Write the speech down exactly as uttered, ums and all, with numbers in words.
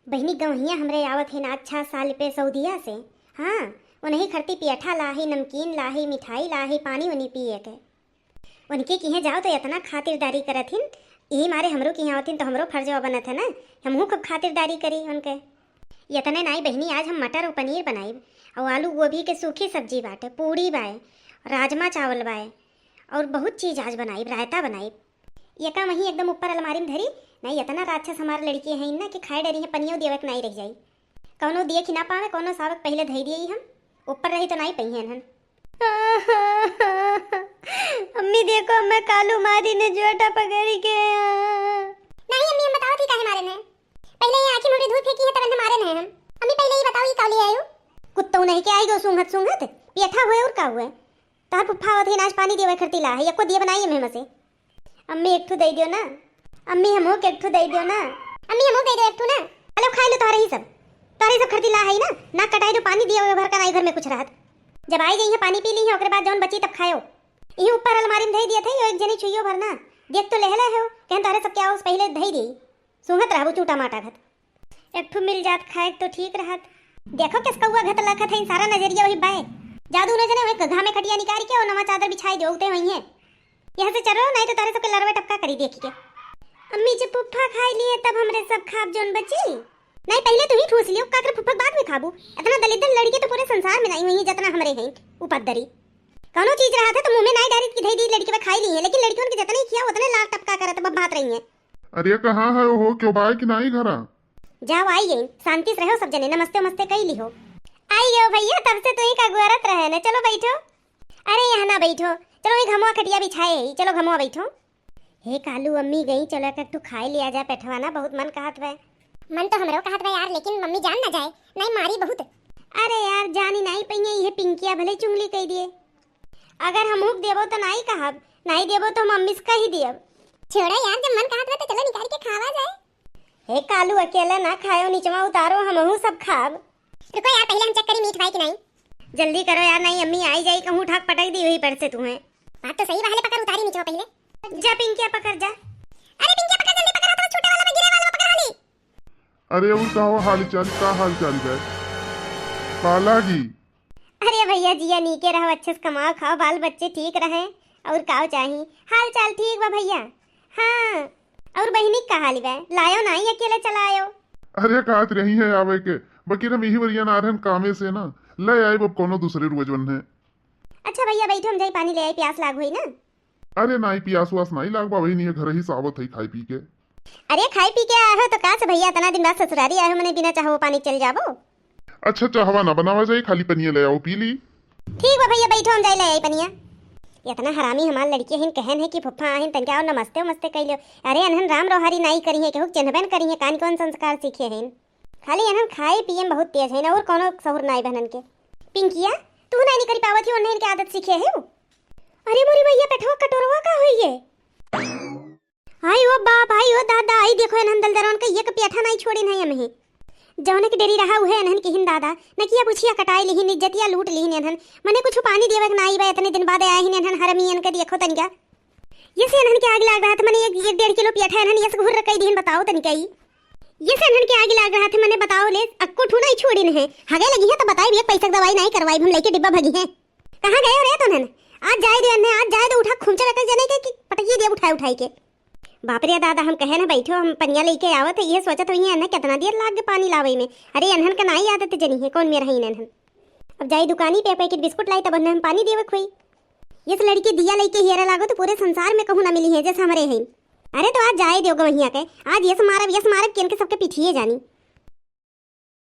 बहिनी, गवहिया हमरे आवत हैं आज छह साल पे सऊदिया से। हाँ, उन्हीं खरती पियठा लाही, नमकीन लाही, मिठाई लाही, पानी उनी पिए के। उनके किहे जाओ तो इतना खातिरदारी करत हिन, यही मारे हमरो किहे आवत हिन तो हमरो फर्जवा बनत है ना, हमहू खूब खातिरदारी करी उनके। इतने नाई बहिनी, आज हम मटर और पनीर बनाइब और आलू गोभी के सूखी सब्जी बाटे, पूड़ी बाए, राजमा चावल बाए और बहुत चीज आज बनाइब, रायता बनाइब। एका वहीं एकदम ऊपर अलमारी में धरी, नहीं इतना राक्षस हमार लड़की है ना कि खाए डरी है, पनियो देवे के नाई रह जाई। कौनो देख ही ना पावे, कौनो सावक पहले धई दिए हम, ऊपर रही तो नाई पइहे हन। अम्मी देखो, मैं कालू मारी ने जोटा पकड़ी के। नहीं अम्मी, हम बताओ थी काहे मारे ने। पहले ये आँखी मुड़ी धूल फेंकी है तब इन्हें मारे ने हम। अम्मी पहले ये बताओ ये काली आयु। कुत्तौ नहीं के आई गो सूंघत सूंघत, पियठा हुए और का हुए। तार फुफ्फा आवत ही नाच पानी देवे खरती ला है, यक्को दिए बनाई में मसे। अम्मी एक ठू दे दियो ना। अम्मी हमो के एक ठू दे दियो ना। अम्मी हमो दे दो एक ठू ना। अले खाई लो तोहरे ही सब। तोहरे ही सब खरती ला है ना। ना कटाई दो पानी दियो भर का नाई घर में कुछ रहत। जब आई गई है पानी पी ली है ओकरे बाद जौन बची तब खायो। यही ऊपर अलमारी में धई दिए थे, यो एक जनी छुइयो भर ना। देख तो लेहले हो, कहन तोहरे सब क्या उस पहले धई दी। सूंघत रहबो चूटा माटा घत। एक ठू मिल जात खाए तो ठीक रहत। देखो किस कौआ घत लखत है, सारा नजरिया वही बाए। जादू न जने वही घामे खटिया निकाल के और नवा चादर बिछाई दो, उते वही है। यहाँ से चलो, नहीं तो तारे सबके लरवे टपका करी देखी के। अम्मी जब फुफ्फा खाई लिए तब हमरे सब खाब जौन बची। नहीं पहले तू ही ठूस लियो, काकर फुफ्फा बाद में खाबू। इतना दलिद्दर लड़की तो पूरे संसार में नहीं हुई है जितना हमरे हैं उपद्दरी। कौनो चीज रहा था तो मुंह में नहीं डारी की धई दी लड़की पे खाई ली है, लेकिन लड़कियों के जितने खिया उतने लार टपका करत अब भात रही है। अरे कहाँ है हो, क्यों बाय कि नहीं घरा? जाओ आई गई, शांति से रहो सब जने, नमस्ते उमस्ते कई ली हो। आई गयो भैया, तब से तू ही का गुआरत रहे न, चलो बैठो। अरे यहाँ ना बैठो, चलो वही घमवा खटिया बिछाए ही, चलो घमवा बैठो। हे कालू अम्मी गई, चलो एक ठू खाए लिया जाए पेटवा ना, बहुत मन कहत बा। मन तो हमरो कहत बा यार, लेकिन मम्मी जान ना जाए, नहीं मारी बहुत। अरे यार जानी नहीं पइया, ये पिंकिया भले चुंगली कह दिए। अगर हम हुक देबो तो नहीं कहब, नहीं देबो तो हम अम्मी से कही दियब। छोड़ो यार, जब मन कहत बा तो चलो निकाल के खावा जाए। हे कालू, अकेले ना खायो, निचवा उतारो, हमहू सब खाब। रुको यार, पहले हम चेक करी मीठ बाय कि नहीं। जल्दी करो यार, नहीं अम्मी आई जाई, कहूँ उठा के पटक दी वही पर से तुम्हें। बात तो सही बा, ले पकड़ उतारी निचवा पहले। जा पिंकिया पकड़ जा। अरे पिंकिया पकड़, जल्दी पकड़, हाथ में छूटे वाला बा, गिरे वाला बा, पकड़ हाली। अरे और का हो हाल चाल, का हाल चाल बा? पाला जी। अरे भैया जिया नीके रहो, अच्छे से कमाओ खाओ, बाल बच्चे ठीक रहे, और का चाही? हाल चाल ठीक बा भैया। हाँ, और बहिनी का हाल बा? लायो नाई, अकेले चला आयो। अरे कहत रही है आवे के, बकिर हम यही वरिया ना रहन कामे से ना, ले आइब अब कोनो दूसरे रोज वन्हे। अच्छा भैया बैठो, हम जाई पानी ले आई, प्यास लाग हुई ना। अरे नाई, पियास वास नाई लाग बा, वही नहीं है, घर ही सावत है खाई पी के। अरे खाई पी के आए हो तो का से भैया, इतना दिन बाद ससुरारी आए हो, मने बिना चाहो पानी चल जाबो? अच्छा चाहवा ना बनावा जाए, खाली पनिया ले आओ पी ली। ठीक बा भैया, बैठो हम जाई ले आई पनिया। इतना हरामी हमार लड़की हिन, कहन है कि फुफ्फा आहिन तनका और नमस्ते उमस्ते कह लो। अरे अनहन राम रोहारी नाई करी है, केहू के चिन्हबे न करी है, कान कौन संस्कार सीखे हैं। खाली अनहन खाए पिए में बहुत तेज है ना, और कोनो सहूर नाई बहनन के। पिंकिया, तू नाई निकल पावत ही, उन्हें इनके आदत सीखे है। अरे मोरी भैया, पेटवा कटोरवा का होई है? हाय ओ बाप, हाय ओ दादा, आई देखो एनहन दलदरवन के एक प्याठा नाई छोड़िन है एमही। जौने के डेरी रहा उहे एनहन किहिन दादा, नकिया पुछिया कटाई लिहिन, इज्जतिया लूट लिहिन एनहन। मने कुछ पानी देवे के नाई बा, इतने दिन बाद आए हिन एनहन हरमियन के देखो तनिका। ये से एनहन के आग लाग रहा था, मने एक, एक डेढ़ किलो प्याठा एनहन ये से घुर कई दिहिन, बताओ तनिका ई। ये से एनहन के आग लाग रहा था, मने बताओ ले, अक्को ठू नाई छोड़िन है। हगे लगी है तो बताई भी, एक पैसा के दवाई नाई करवाई, हम लेके डिब्बा भगी है। कहाँ गए हो रे तोनहन? आज जाए दे एनहन, आज जाए दे, उठा खुमचा रखे जने के कि पटकी दे उठाए उठाई के। बाप रे दादा, हम कहे ना बैठो, हम पनिया लेके आवत है, ये सोचत हुई है ना कितना देर लाग गए पानी लावे में। अरे एनहन का नाई आदत जनी है, कौन मेरा है एनहन। अब जाई दुकानी पे पैकेट बिस्कुट लाई, तब उन्हें हम पानी देवे खोई। ये से लड़की दिया लेके हेरा लागो तो पूरे संसार में कहूँ ना मिली है जैसे हमरे हैं। अरे तो आज जाए दो गवहिया के, आज ये से मारब, ये से मारब कि इनके सबके पीठिए जानी।